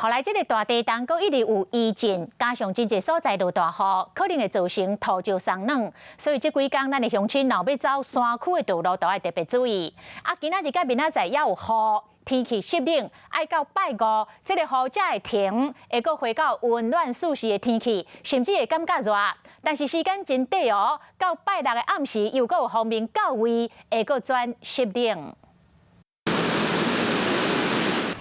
後來這个大地動閣一直有餘震，加上真濟所在落大雨，可能會造成土石鬆軟，所以這幾工咱的鄉親若欲走山區的道路，都愛特別注意。啊，今仔日佮明仔載猶有雨，天氣濕冷，愛到拜五，這个雨才會停，會閣回到溫暖舒適的天氣，甚至會感覺熱。但是時間真短哦，到拜六的暗時又閣有鋒面到位，會閣轉濕冷。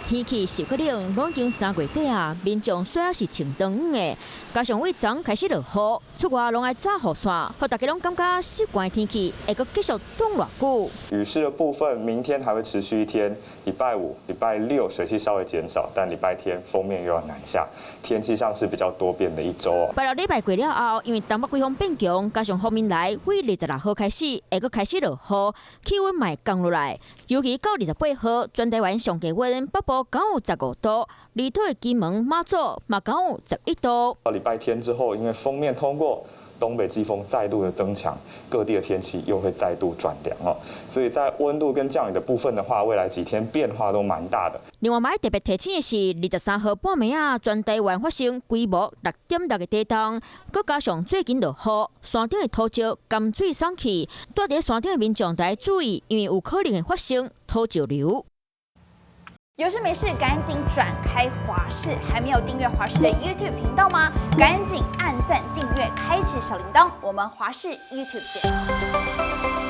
天氣濕閣冷，攏經3月底啊，民眾煞是穿長短的，加上對昨開始落雨，出外攏愛紮雨傘，予大家攏感覺習慣天氣會閣繼續凍偌久。雨勢的部分，明天還會持續一天，禮拜五、禮拜六水汽稍微減少，但禮拜天鋒面又要南下，天氣上是比較多變的一周哦。拜六禮拜過了後，因為東北季風變強，加上鋒面來，對26號開始會閣開始落雨，氣溫嘛會降落來，尤其到28號，全台灣上低溫北部敢有15度，離島的金門、馬祖嘛敢有11度。到禮拜天之後，因為鋒面通過，東北季風再度的增強，各地的天氣又會再度轉涼哦。所以在溫度跟降雨的部分的話，未來幾天變化都蠻大的。另外，嘛愛特別提醒的是，23號半暝仔，全台灣發生規模6.6的地動，閣加上最近落雨，山頂的土石甘水鬆去，蹛佇山頂的民眾得注意，因為有可能會發生土石流。有事沒事趕緊轉開華視，還沒有訂閱華視的 YouTube 頻道嗎？趕緊按讚、訂閱、開啟小鈴鐺，我們華視 YouTube 見。